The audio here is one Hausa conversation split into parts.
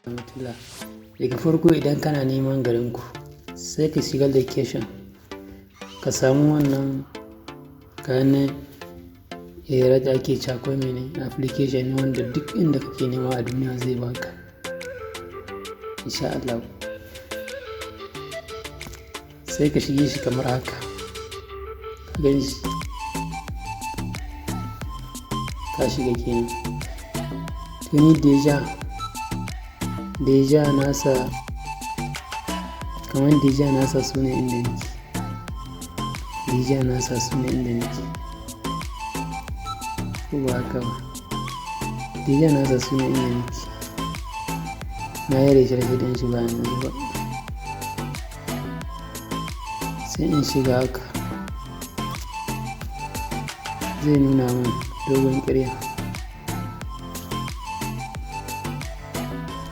Rahmatullah. Daga farko idan kana neman garinku, sai ka shiga location, ka samu wannan kayan hira da ake cakwai mene application ne wanda duk inda kake nema a duniya zai baka. Insha Allah. Sai ka shige shi kamar haka. Ka gan shi. Ka shiga kenan. To ni deja nasa, kamar deja nasa sune inda nake. Deja nasa sune inda nake. Ko ba haka ba. Deja nasa sune inda nake. Na yi recherche ɗin shi ba yanzu ba. Sai in shiga haka. Zai nuna mun dogon ƙirya.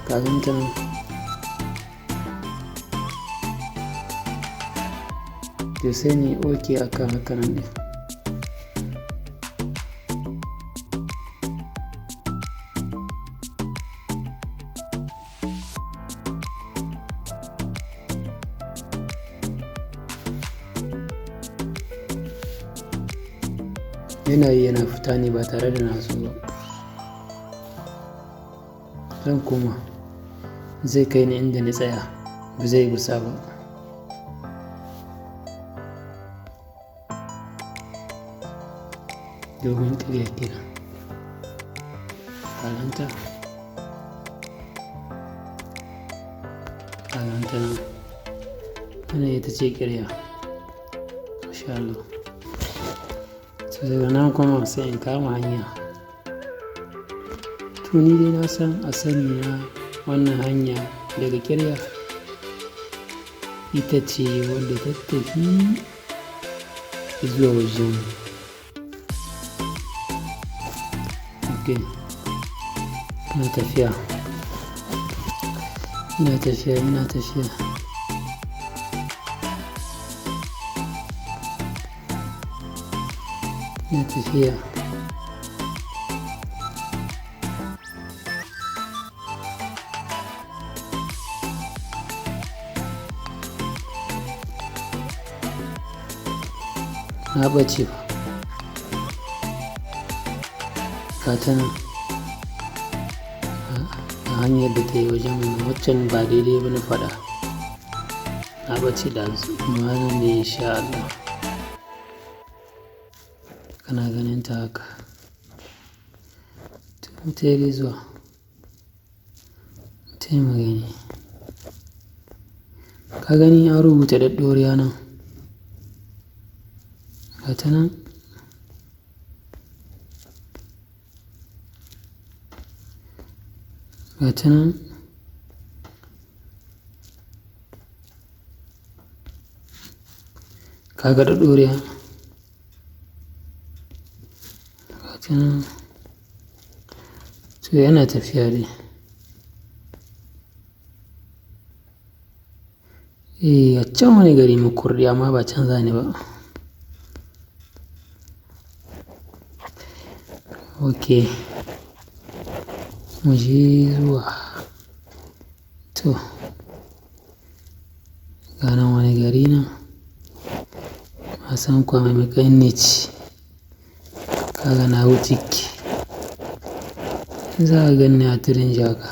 Ka gan ta nan. To sai ni okay akan haka nan ɗin. Yana yi yana fita ne ba tare da na so ba. Zan koma. Zai kai ni inda na tsaya, ba zai gusa ba. Dogon ƙirya kenan. Ka ganta? Ka ganta nan. Wannan ita ce ƙirya. Masha Allah. To daga nan kuma sai in kama hanya. To ni dai na san a sani na wannan hanya daga ƙirya ita ce wadda ta tafi zuwa wajen. Ok. Ina tafiya. Ina tafiya, ina tafiya. Ina tafiya. Na ɓace fa. Ga ta nan. A hanyar da ta yi wajen mu waccan ba daidai ba na faɗa. Na ɓace ɗazu amma nan ne insha Allah. Kana ganin ta haka. To mu tai dai zuwa. Mu tai mu gani. Ka gani an rubuta ɗaɗɗoriya nan. Ga ta nan. Ga ta nan. Ka ga ɗaɗɗoriya. Ga ta nan. To yana tafiya dai. Eh, a can wani gari Makurdi amma ba can za ni ba. Ok. Mu je zuwa. To. Ga nan wani gari nan. Na san kuwa mai ne ce. Kaga na wuce ki. Za ka ganni a tudun jaka.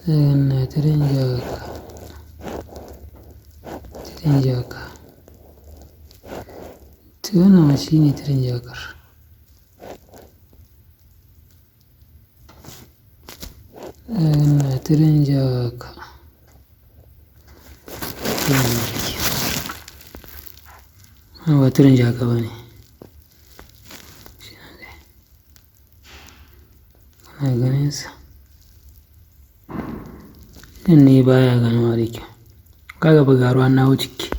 Za ka ganni a tudun jaka. Tudun jaka. To wannan ma shi ne tudun jakar. Za ka ganni a tudun jaka. Tudun jaka. Wannan ba tudun jaka ba ne. Kana ganin sa? Nan ne baya ganuwa da kyau. Kaga fa ga ruwa na wuce ki.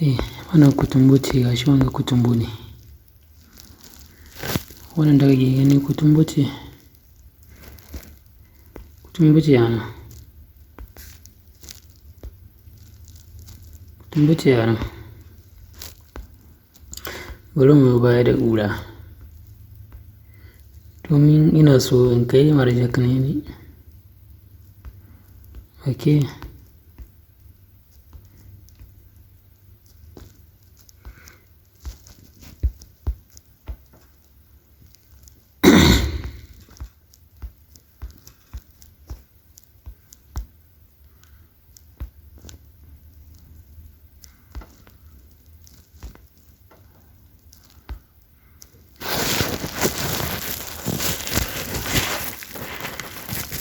Eh, wannan kutumbu ce gashi wanga kutumbu ne. Wannan da kake gani kutumbu ce. Kutumbu ce ana. Kutumbu ce ana. Bari mu baya da ƙura. Domin ina so in kai Marjak ne ni. Okay.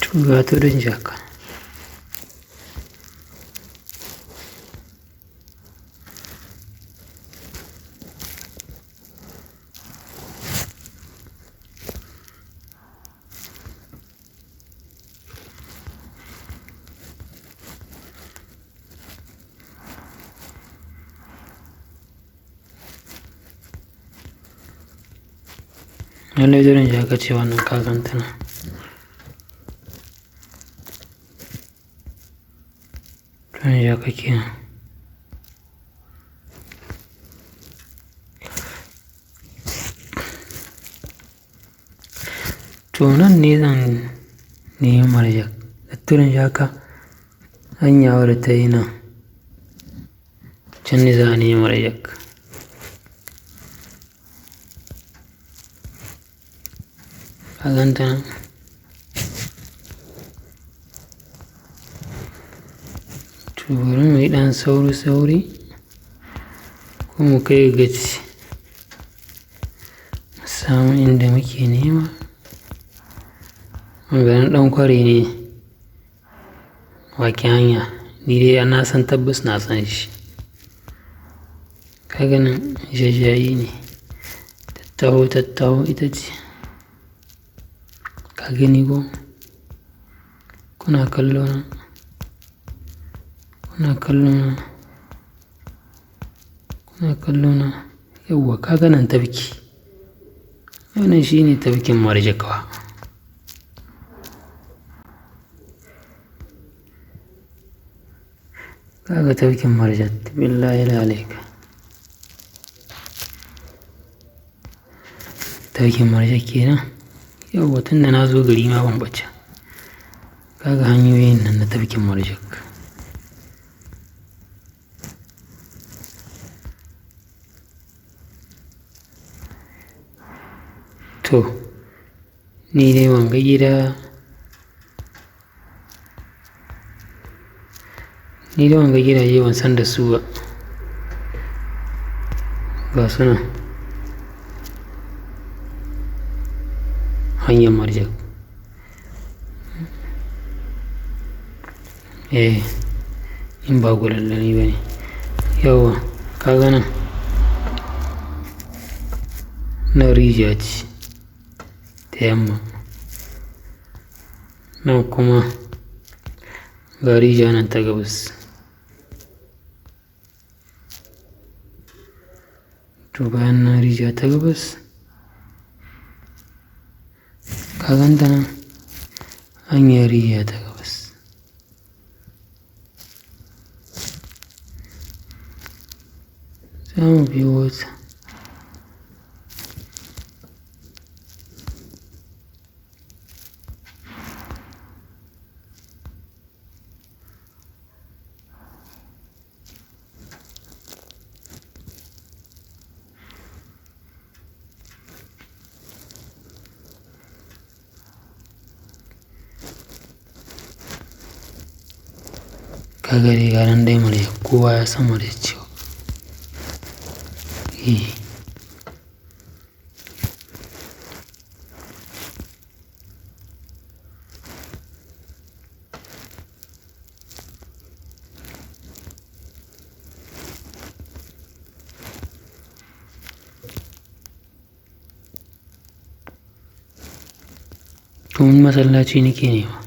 To ga Tudun Jaka. Lallai Tudun Jaka ce wannan ka ganta nan. Tudun Jaka kenan. To nan ne zan nemi Marjak. Da Tudun Jaka hanya wadda ta yi nan. Can ne za a nemi Marjak. Ka ganta nan. To bari mu yi ɗan sauri-sauri ko mu kai gaci. Mu samu inda muke nema. Garin ɗan kwari ne bakin hanya. Ni dai na san tabbas na san shi. Ka ga nan jajaye ne. Tattaho tattaho ita ce. Ka gani ko? Kuna kallo na? Kuna kallo na? Kuna kallo na? Yauwa ka ga nan tafki. Wannan shi ne tafkin Marjak fa. Ka ga tafkin Marjak billahi alaika. Tafkin Marjak kenan. Yauwa tun da na zo gari ma ban ɓace. Ka ga hanyoyin nan na tafkin Marjak. To, ni dai ban ga gida. Ni dai ban ga gidaje ban san da su ba. Ga su nan. Hanyar Marjak. Eh, in ba gulallami ba ne. Yauwa, ka ga nan? Nan rijiya ce ta yamma. Nan kuma ga rijiya nan ta gabas. To bayan nan rijiya ta gabas. Ka ganta nan? Hanyar rijiya ta gabas. Za mu biyo ta. Ka ga dai ga nan dai Marjak kowa ya san Marjak cewa. Eh. To masallaci nake nema.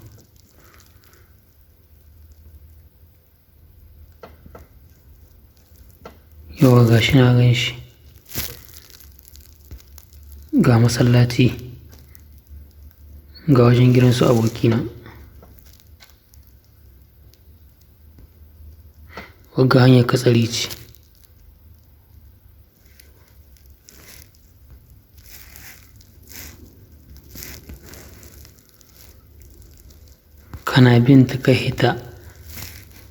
Yauwa ga shi na gan shi. Ga masallaci. Ga wajen gidan su abokina. Wagga hanyar Katsari ce. Kana bin ta ka hita.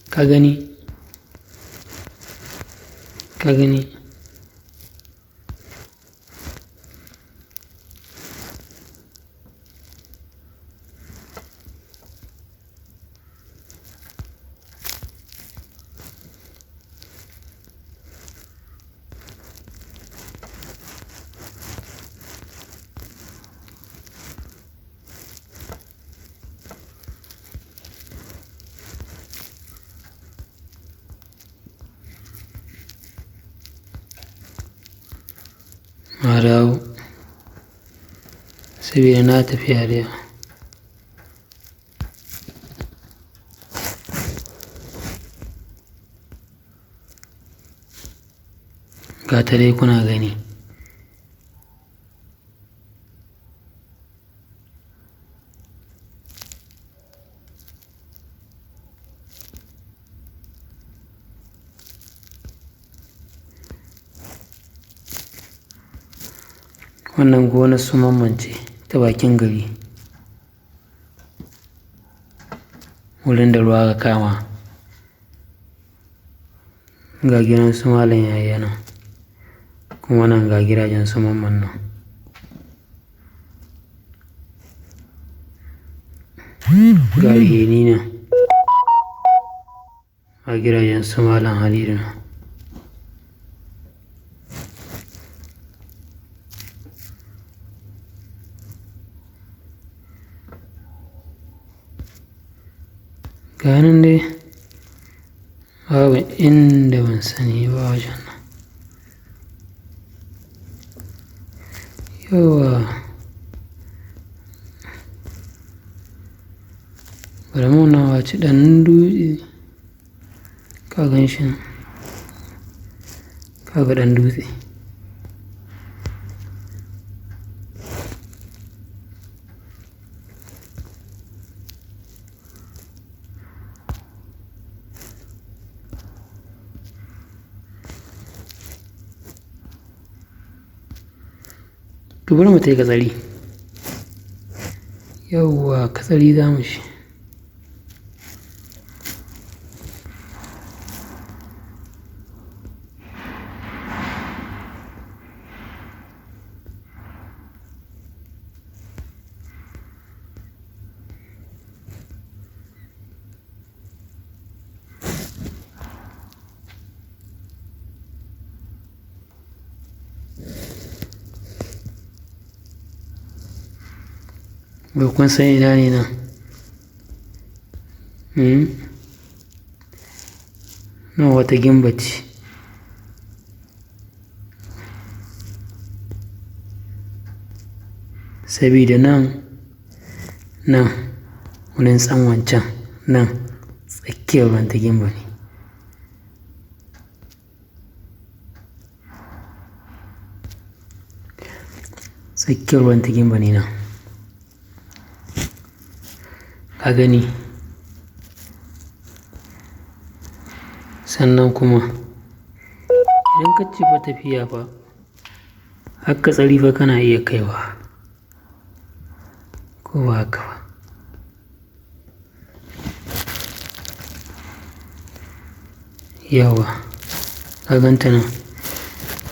Ka gani? Ka gani? Na dawo saboda na tafi da yawa. Ga ta dai kuna gani. Wannan gonar su Mamman ce ta bakin gari. Wurin da ruwa ka kama. Ga gidan su Malam Yahaya nan. Kuma nan ga gidajen su Mamman nan. Ga reni nan. Ga gidajen su Malam Halilu nan. Ga nan dai babu inda ban sani ba wajen nan. Yauwa. Bari mu na wace ɗan dutse. Ka gan shi nan. Ka ga ɗan dutse. To bari mu tai Katsari. Yauwa Katsari za mu shi. Wai kun san ina ne nan? Hmm? Nan wata gimba ce. Sabida nan, nan wurin tsanwan can nan tsakiyar ruwan ta gimba ne. Tsakiyar ruwan ta gimba ne nan. Ka gani? Sannan kuma idan ka ce fa tafiya fa, har Katsari fa kana iya kaiwa. Ko ba haka ba? Yauwa, ka gan ta nan.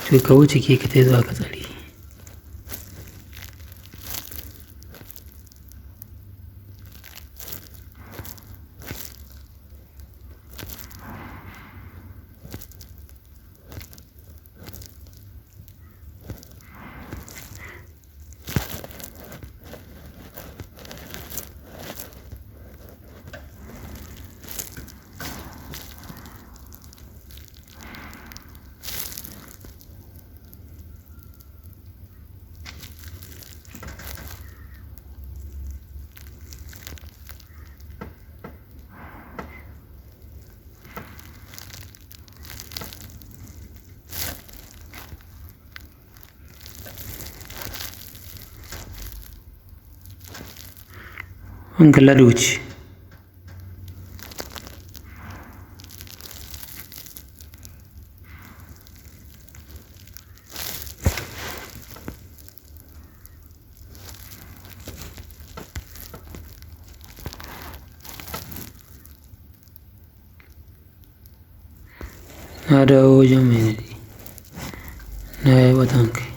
To ka wuce ke ka tai zuwa Katsari. Wanga lado ce. Na dawo wajen mai naɗi. Na yi ɓatan kai.